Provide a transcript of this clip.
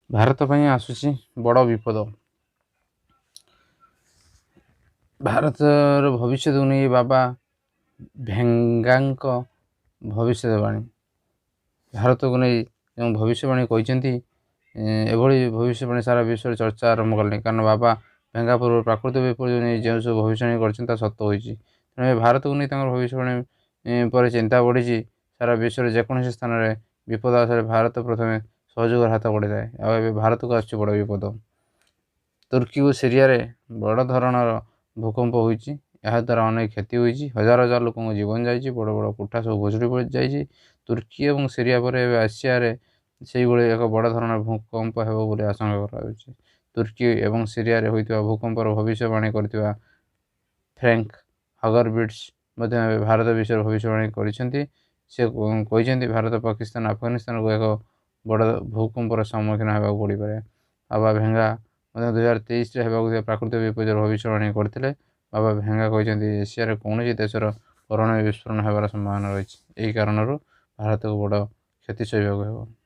ଭାରତ ପାଇଁ ଆସୁଛି ବଡ଼ ବିପଦ। ଭାରତର ଭବିଷ୍ୟତକୁ ନେଇ ବାବା ଭେଙ୍ଗାଙ୍କ ଭବିଷ୍ୟତବାଣୀ। ଭାରତକୁ ନେଇ ଯେଉଁ ଭବିଷ୍ୟବାଣୀ କହିଛନ୍ତି, ଏଭଳି ଭବିଷ୍ୟବାଣୀ ସାରା ବିଶ୍ୱରେ ଚର୍ଚ୍ଚା ଆରମ୍ଭ କଲେଣି। କାରଣ ବାବା ଭେଙ୍ଗା ପୂର୍ବରୁ ପ୍ରାକୃତିକ ବିପର୍ଯ୍ୟୟ ନେଇ ଯେଉଁ ସବୁ ଭବିଷ୍ୟବାଣୀ କରିଛନ୍ତି ତାହା ସତ ହୋଇଛି। ତେଣୁ ଏବେ ଭାରତକୁ ନେଇ ତାଙ୍କର ଭବିଷ୍ୟବାଣୀ ପରେ ଚିନ୍ତା ବଢ଼ିଛି। ସାରା ବିଶ୍ୱରେ ଯେକୌଣସି ସ୍ଥାନରେ ବିପଦ ଆସିଲେ ଭାରତ ପ୍ରଥମେ ସହଯୋଗର ହାତ ବଢ଼ିଥାଏ। ଆଉ ଏବେ ଭାରତକୁ ଆସୁଛି ବଡ଼ ବିପଦ। ତୁର୍କୀ ଓ ସିରିଆରେ ବଡ଼ ଧରଣର ଭୂକମ୍ପ ହୋଇଛି। ଏହାଦ୍ୱାରା ଅନେକ କ୍ଷତି ହୋଇଛି, ହଜାର ହଜାର ଲୋକଙ୍କ ଜୀବନ ଯାଇଛି, ବଡ଼ ବଡ଼ କୋଠା ସବୁ ଭୁଶୁଡ଼ି ଯାଇଛି। ତୁର୍କୀ ଏବଂ ସିରିଆ ପରେ ଏବେ ଏସିଆରେ ସେଇଭଳି ଏକ ବଡ଼ ଧରଣର ଭୂକମ୍ପ ହେବ ବୋଲି ଆଶଙ୍କା କରାଯାଉଛି। ତୁର୍କୀ ଏବଂ ସିରିଆରେ ହୋଇଥିବା ଭୂକମ୍ପର ଭବିଷ୍ୟବାଣୀ କରିଥିବା ଫ୍ରାଙ୍କ ହଗରବିଟ୍ସ ମଧ୍ୟ ଏବେ ଭାରତ ବିଷୟରେ ଭବିଷ୍ୟବାଣୀ କରିଛନ୍ତି। ସେ କହିଛନ୍ତି, ଭାରତ, ପାକିସ୍ତାନ, ଆଫଗାନିସ୍ତାନକୁ ଏକ ବଡ଼ ଭୂକମ୍ପର ସମ୍ମୁଖୀନ ହେବାକୁ ପଡ଼ିପାରେ। ବାବା ଭେଙ୍ଗା ମଧ୍ୟ 2023ରେ ହେବାକୁ ଥିବା ପ୍ରାକୃତିକ ବିପର୍ଯ୍ୟୟର ଭବିଷ୍ୟବାଣୀ କରିଥିଲେ। ବାବା ଭେଙ୍ଗା କହିଛନ୍ତି, ଏସିଆରେ କୌଣସି ଦେଶର ପରମାଣୁ ବିସ୍ଫୋରଣ ହେବାର ସମ୍ଭାବନା ରହିଛି। ଏହି କାରଣରୁ ଭାରତକୁ ବଡ଼ କ୍ଷତି ସହିବାକୁ ହେବ।